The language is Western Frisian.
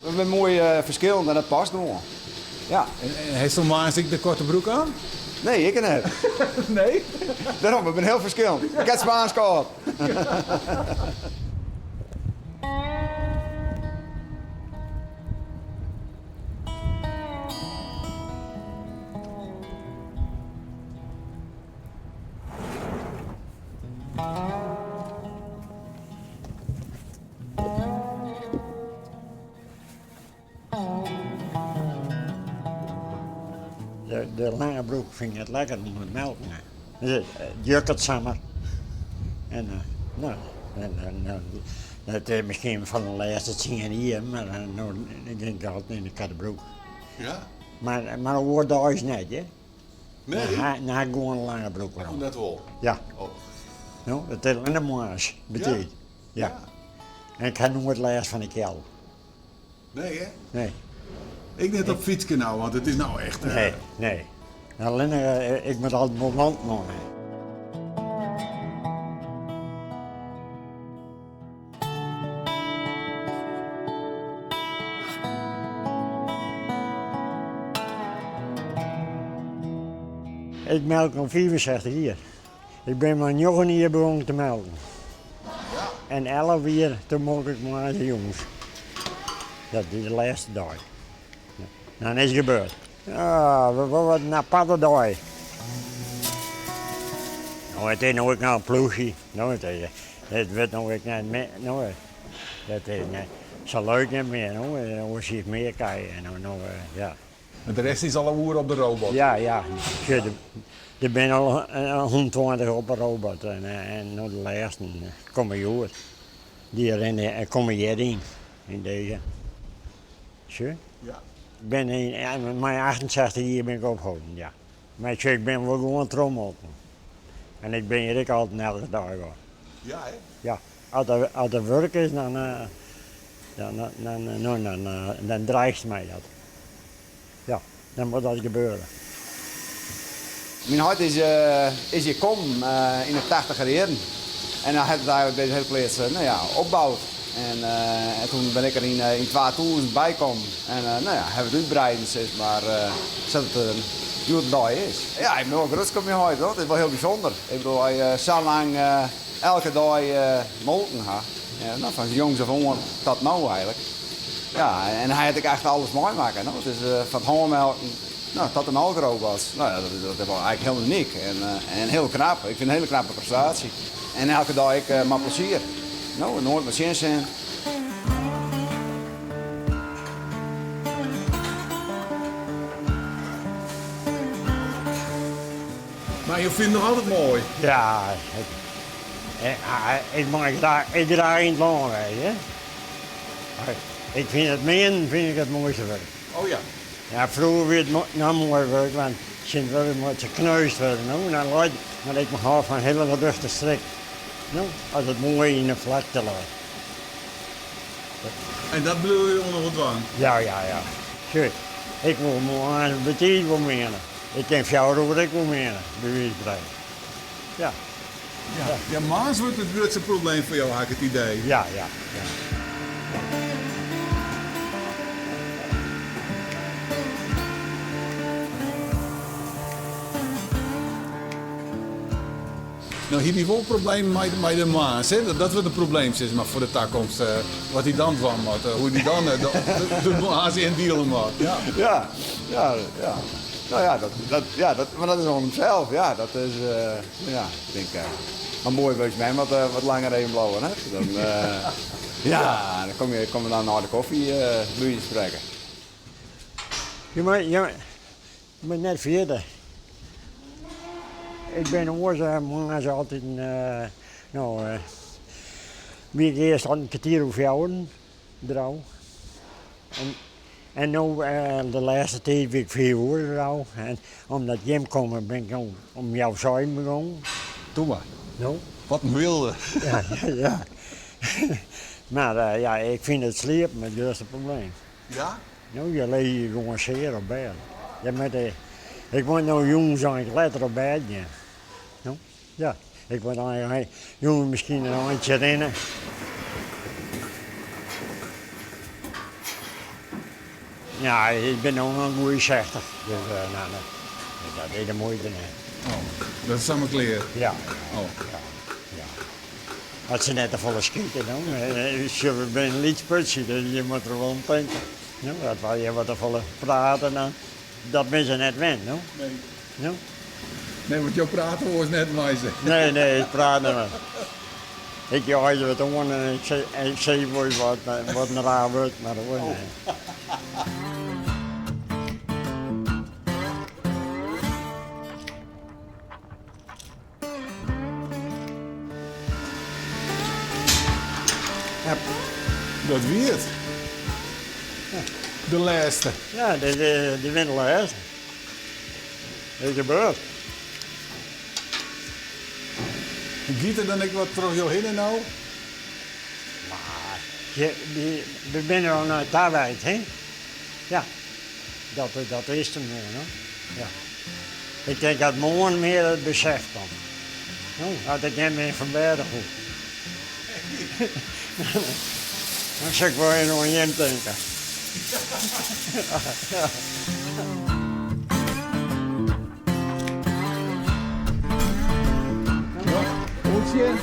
We binne moai ferskillend en dat past gewoan. Ja. En hast moarns ek de koarte broek oan? Nee, ik net. Nee? Dêrom, we binne hiel ferskillend. Ik ha it Spaansk âld. De lange broek fyn ik net lekker om te melken. It jokket samar. En no, dat is miskien fan de lêste tsien jier, mar no gean ik altyd yn de koarte broek. Ja? Mar oerdeis net, hear. Nee? Dan ha ik gewoan in lange broek oan. Oh, dat wol? Ja. Oh. No, it is allinne moarns, betiid. Ja. En ik ha noait lêst fan de kjeld. Nee, hè? Nee. Ek net op fytske no, want it is no echt. Nee, nee. Allinne, ik moat altyd wol wanten oan ha. Ik melk al 65 jier. Ik bin mei njoggen jier begûn te melken. En 11 jier toen molk ik moarns en jûns. Dat wie de lêste dei. Dan is it gebeurd. Ja, wat in aparte dei. No, it is no ek noch in ploechje. No, it is, it wurdt no ek net mear. No, it is net sa leuk net mear. No, oars hiest mear kij en no, no, ja. De rest is al oer op de robot? Ja, ja. Der binne al 120 op de robot en en no de lêsten komme hjoed. Dy rinne komme hjiryn, yn dizze. Sjoch? Ja. Ik bin yn mei 68 jier bin ik opholden, ja. Mar sjoch, ik bin wol gewoan trochmolken. En ik bin hjir ek altyd elke dei wol. Ja, hè? Ja. As der, as der wurk is, dan, dan, dan, no, dan, dan dreigt my dat. Ja, dan moat dat gebeure. Myn heit is, is hjir kommen yn de tachtiger jierren en dan hat it eigentlik dizze hiele pleats no ja, opboud. En, en toen bin ik der yn 2000 by kommen en no ja, hawwe we it útbreiden sis mar sa't it hjoed-de-dei is. Ja, ik bin wol grutsk op myn heit hoor, it is wol hiel bysûnder. Ik bedoel, as je sa lang elke dei molken ha, no, fan jongs af oan tot no eigentlik. Ja, en hy hat ek echt alles meimakke. No. It is fan it hânmelken no, tot de melkrobots. No, ja, dat is, dat is wol eigentlik hiel unyk en, en hiel knap. Ik fyn it in hiele knappe prestaasje. En elke dei ek mei plezier. No, noait mei tsjinsin. Mar jo fine it noch altyd moai? Ja, ik mei graach, ik graach yn it lân wêze. Ik fyn it meanen fyn ik it moaiste wurk. Oh ja. Ja, froeger wie it noch moaier wurk, want tsjintwurdich moat se kneusd wurde, no. Dan leit, mar ik hâld fan hiele rjochte strik, no, as it moai yn 'e flakte leit. En dat bliuwe jo noch wol dwaan? Ja, ja, ja. Sjoch, ik wol moarns betiid wol meane. Ik kin fjouwer oere ek wol meane, by wize fan spreken. Ja. Ja, ja, moarns wurdt it grutste probleem foar jo, ha ik it idee. Ja, ja, ja. No hie hy wol problemen mei de moarns, hè? Dat wurdt in probleem sis mar foar de takomst. Wat hy dan dwaan moat, hoe hy dan de moarns yndiele moat. Ja, ja, ja, ja. No ja, dat, ja, dat, mar dat is oan himsels. Ja, dat is, ja, ik tink, mar moai wurdt mem wat, wat langer even bliuwe, hè? Dan, ja, dan kom je, kom je dan nei de kofje by wy sprekken. Je moet, je moet net ferjitte. Ik bin oars moarns altyd, no, wie ik earst al in kertier oer fjouweren der ôf. En, en no de lêste tiid wie ik fiif oere der ôf. En omdat jim komme bin ik no om healwei seizen begûn. Doe mar. No. Wat in wilde. Ja, ja. Mar ja, ik fyn it sliepen it grutste probleem. Ja? No, je lizze je gewoan sear op bêd. Je moatte, ik moat no jûns eins letter op bêd gean. No, ja, ik moat eigentlik jûns miskien in eintsje rinne. Ja, ik bin no in goeie 60, dus no, dat is de muoite net. Oh, dat is samar klear? Ja. Oh. Ja, ja. As se net te folle skite, no. Sjoch, we binne in lyts putsje, dus je moatte der wol om tinke. No, as wy hjir wat te folle prate, dan dat binne se net wend, no. Nee. No. Nee, want jo prate oars net mei se. Nee, nee, ik praat net mei. Ik joech se wat oan en ik sis wolris wat, wat in raar wurd, mar dat wol net. Ja, dat wie it. De lêste. Ja, dit binne de lêste. Is gebeurd. Giet der dan ek wat troch jo hinne no? Mar, we binne der al nei tawijd, hè? Ja, dat is der moarn, no. Ja. Ik tink dat moarn mear it besef komt. No, as ik net mear fan bêd hoech. Dan sil ik wol even oan jim tinke. Oant sjen.